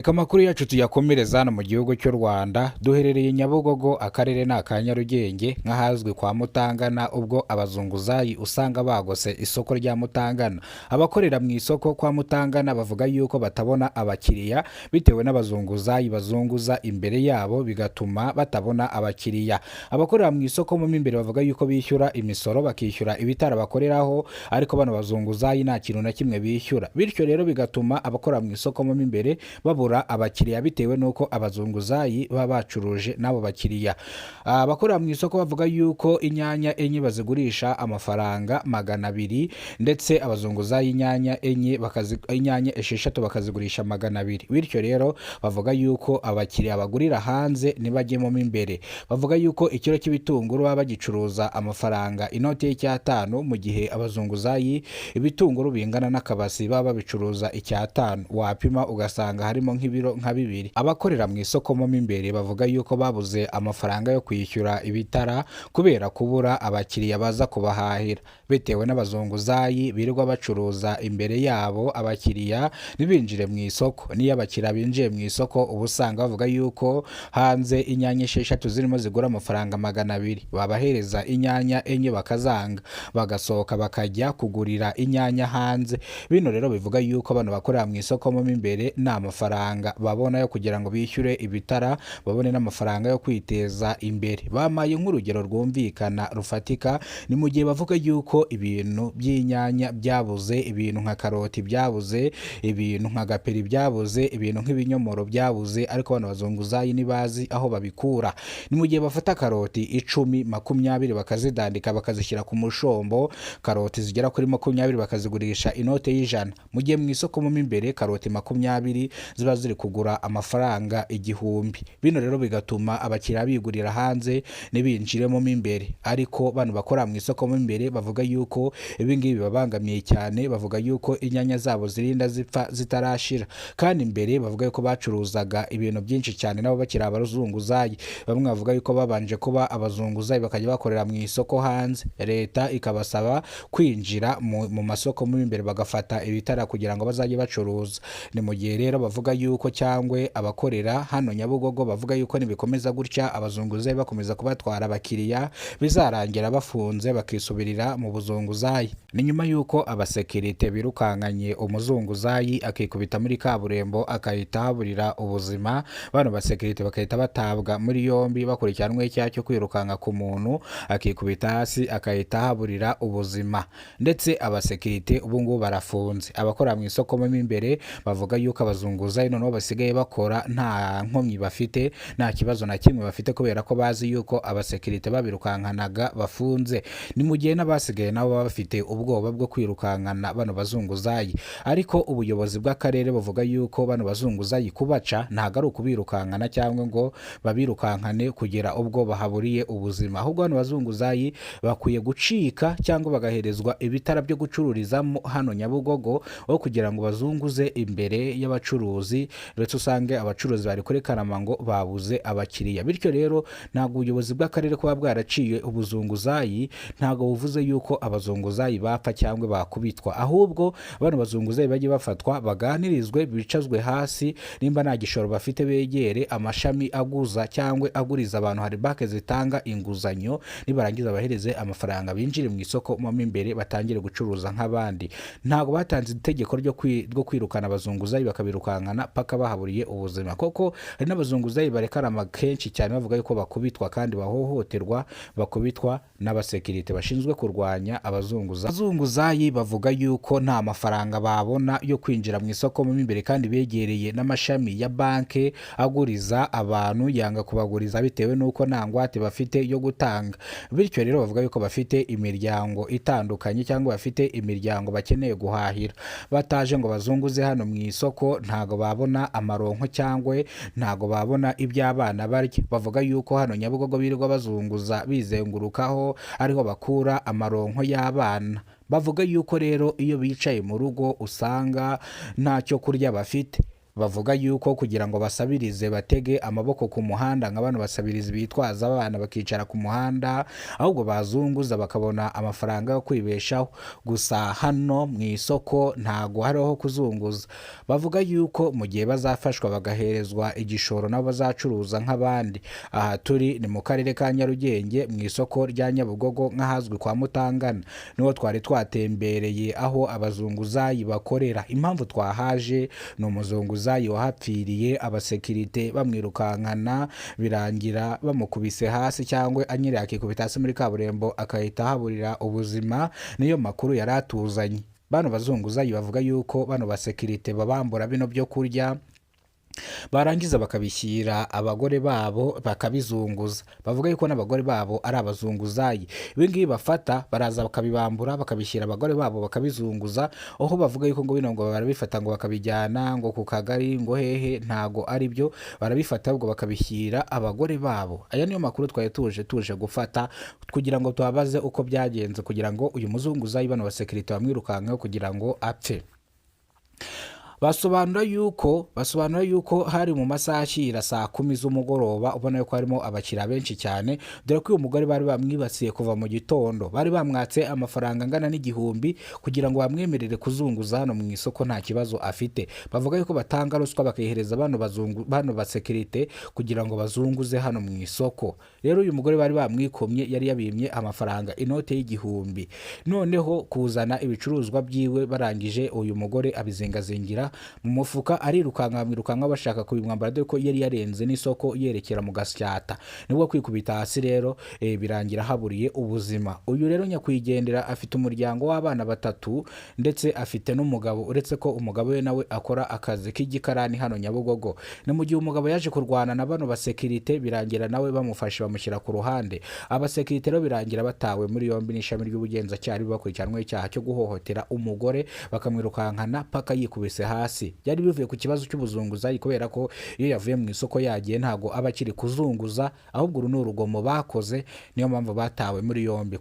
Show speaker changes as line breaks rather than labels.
Reka amakuru yacu tuyakomereza hano mu gihugu cy'u Rwanda. Duherereye Nyabugogo, akarere ni aka Nyarugenge, nk'ahazwi kwa Mutangana, ubwo abazunguzayi usanga bagose isoko rya Mutangana. Abakorera mu isoko kwa Mutangana bavuga yuko batabona abakiriya bitewe n'abazunguzayi bazunguza imbere yabo, bigatuma batabona abakiriya. Abakorera mu isoko mo imbere bavuga yuko bishyura imisoro, bakishyura ibitara bakoreraho, ariko bano bazunguzayi nta kintu na kimwe bishyura. Bityo rero bigatuma abakora mu isoko mo imbere babura abakiriya bitewe n'uko abazunguzayi baba bacuruje n'abo bakiriya. Abakorera mu isoko bavuga yuko inyanya enye bazigurisha amafaranga 200, ndetse abazunguzayi inyanya enye inyanya 6 bakazigurisha 200. Bityo rero bavuga yuko abakiriya bagurira hanze ntibajyemo mo imbere. Bavuga yuko ikiro cy'ibitunguru baba bagicuruza amafaranga inoti y'icyatanu, mu gihe abazunguzayi ibitunguru bingana n'akabasi baba babicuruza icyatanu, wapima ugasanga harimo nk'ibiro nka bibiri. Abakorera mu isoko mo imbere bavuga yuko babuze amafaranga yo kwishyura ibitara kubera kubura abakiriya baza kubahahira bitewe n'abazunguzayi birirwa bacuruza imbere yabo, abakiriya ntibinjire mu isoko. N'iyo abakiriya binjiye mu isoko, uba usanga bavuga yuko hanze inyanya 6 zirimo zigura amafaranga 200, babahereza inyanya enye bakazanga, bagasohoka bakajya kugurira inyanya hanze. Bino rero bivuga yuko bano bakorera mu isoko mo imbere nta mafaranga babona yo kugira ngo bishyure ibitara, babone n'amafaranga yo kwiteza imbere. Bamaye nk'urugero rwumvikana rufatika, ni mu gihe bavuga yuko ibintu by'inyanya byabuze, ibintu nka karoti byabuze, ibintu nka gaperi byabuze, ibintu nk'ibinyomoro byabuze, ariko bano bazunguzayi ntibazi aho babikura. Ni mu gihe bafata karoti 10, 20 bakazidandika, bakazishyira ku mushombo, karoti zigera kuri 20 bakazigurisha inote y'ijana, mu gihe mu isoko mo imbere karoti 20 ziba ziri kugura amafaranga 1000. Bino rero bigatuma abakiriya bigurira hanze ntibinjiremo mo imbere. Ariko bano bakora mu isoko mo imbere bavuga yuko ibi ngibi bibabangamiye cyane. Bavuga yuko inyanya zabo zirinda zipfa zitarashira, kandi imbere bavuga yuko bacuruzaga ibintu byinshi cyane nabo bakiri abazunguzayi. Bamwe bavuga yuko babanje kuba abazunguzayi bakajya bakorera mu isoko hanze, leta ikabasaba kwinjira mu masoko mo imbere bagafata ibitara kugira ngo bazajye bacuruza. Ni mu gihe rero bavuga yuko, cyangwa abakorera hano Nyabugogo bavuga yuko nibikomeza gutya, abazunguzayi bakomeza kubatwara abakiriya, bizarangira bafunze bakisubirira mu buzunguzayi. Ni nyuma y'uko abasekirite birukankanye umuzunguzayi akikubita muri kaburimbo akahita ahaburira ubuzima, bano basekirite bagahita batabwa muri yombi bakurikiranweho icyaha cyo kwirukanka ku muntu akikubita hasi akahita ahaburira ubuzima. Ndetse abasekirite ubu ngubu barafunze. Abakora mu isoko mo imbere bavuga yuko abazunguzayi noneho basigaye bakora nta nkomyi bafite, nta kibazo na kimwe bafite, kubera ko bazi yuko abasekirite babirukankanaga bafunze. Ni mu gihe n'abasigaye nabo baba bafite ubwoba bwo kwirukankana bano bazunguzayi. Ariko ubuyobozi bw'akarere buvuga yuko bano bazunguzayi kubaca ntabwo ari ukubirukankana cyangwa ngo babirukankane kugera ubwo bahaburiye ubuzima, ahubwo bano bazunguzayi bakwiye gucika cyangwa bagaherezwa ibitara byo gucururizamo hano Nyabugogo, aho kugira ngo bazunguze imbere y'abacuruzi, ndetse usange abacuruzi bari kuri Karama ngo babuze abakiriya. Bityo rero ntabwo ubuyobozi bw'akarere kuba bwaraciye ubuzunguzayi ntabwo buvuze yuko abazunguzayi bapfa cyangwa bakubitwa, ahubwo bano bazunguzayi bajye bafatwa, baganirizwe, bicazwe hasi. Nimba nta gishoro bafite, begere amashami aguza cyangwa aguriza abantu, hari banki zitanga inguzanyo, nibarangiza bahereze amafaranga binjire mu isoko mo imbere batangire gucuruza nk'abandi. Ntabwo batanze itegeko ryo kwirukana abazunguzayi bakabirukankana paka bahaburiye ubuzima, koko hari n'abazunguzayi barekarama kenshi cyane bavuga yuko bakubitwa kandi bahohoterwa, bakubitwa n'abasekirite bashinzwe kurwanya abazunguzayi. Abazunguzayi bavuga yuko nta mafaranga babona yo kwinjira mu isoko mo imbere, kandi begereye n'amashami ya banki aguriza abantu, yanga kubaguriza bitewe n'uko nta ngwate bafite yo gutanga. Bityo rero bavuga yuko bafite imiryango itandukanye cyangwa bafite imiryango bakeneye guhahira, bataje ngo bazunguze hano mu isoko ntago babona amaronko cyangwa ntago babona ibyo abana barya. Bavuga yuko hano Nyabugogo birirwa bazunguza bizengurukaho, ariho bakura amaronko y'abana. Bavuga yuko rero iyo bicaye mu rugo usanga ntacyo kurya bafite. Bavuga yuko kugira ngo basabirize batege amaboko ku muhanda nka bano basabirizi bitwaza abana bakicara ku muhanda, ahubwo bazunguza bakabona amafaranga yo kwibeshaho. Gusa hano mu isoko ntago hariho kuzunguza. Bavuga yuko mu gihe bazafashwa bagaherezwa igishoro nabo bazacuruza nk'abandi. Aha turi ni mu karere ka Nyarugenge mu isoko rya Nyabugogo nk'ahazwi kwa Mutangana, niho twari twatembereye aho abazunguzayi bakorera. Impamvu twahaje ni umuzunguzayi wahapfiriye, abasekirite bamwirukankana birangira bamukubise hasi cyangwa anyereye akikubita hasi muri kaburimbo akahita ahaburira ubuzima. Niyo makuru yari atuzanye. Bano bazunguzayi bavuga yuko bano basekirite babambura bino byo kurya, barangiza bakabishyira abagore babo bakabizunguza. Bavuga yuko n'abagore babo ari abazunguzayi. Ibi ngibi bafata baraza bakabibambura bakabishyira abagore babo bakabizunguza, aho bavuga yuko ngo bino ngo barabifata ngo bakabijyana ngo ku kagari ngo hehe, ntago ari byo, barabifata ahubwo bakabishyira abagore babo. Aya niyo makuru twari tuje gufata kugira ngo tubabaze uko byagenze kugira ngo uyu muzunguzayi bano basekirite bamwirukankeho kugira ngo apfe. Basobanura yuko hari mu masaha ashyira saa 10 z'umugoroba, ubona yuko harimo abakiriya benshi cyane, dore ko uyu mugore bari bamwibasiye kuva mu gitondo. Bari bamwatse amafaranga angana n'igihumbi kugira ngo bamwemerere kuzunguza hano mu isoko nta kibazo afite. Bavuga yuko batanga ruswa bakayihereza bano bazungu, bano basekirite kugira ngo bazunguze hano mu isoko. Rero uyu mugore bari bamwikomye, yari yabimye amafaranga inote y'igihumbi, noneho kuzana ibicuruzwa byiwe, barangije uyu mugore abizingazingira mu mufuka arirukanka, bamwirukanka bashaka kubimwambara, dore ko yari yarenze n'isoko yerekera mu Gasyata, nibwo kwikubita hasi rero birangira haburiye ubuzima. Uyu rero nyakwigendera afite umuryango w'abana batatu ndetse afite n'umugabo, uretse ko umugabo we nawe akora akazi k'igikarani hano Nyabugogo. Ni mu gihe umugabo yaje kurwana na bano basekirite, birangira nawe bamufashe bamushyira ku ruhande. Abasekirite rero birangira batawe muri yombi n'ishami ry'ubugenzacyaha bakurikiranweho icyaha cyo guhohotera umugore bakamwirukankana paka yikubise hasi. Byari bivuye ku kibazo cy'ubuzunguzayi, kubera ko iyo yavuye mu isoko yagiye ntago aba akiri kuzunguza, ahubwo uru ni urugomo bakoze, niyo mpamvu batawe muri yombi.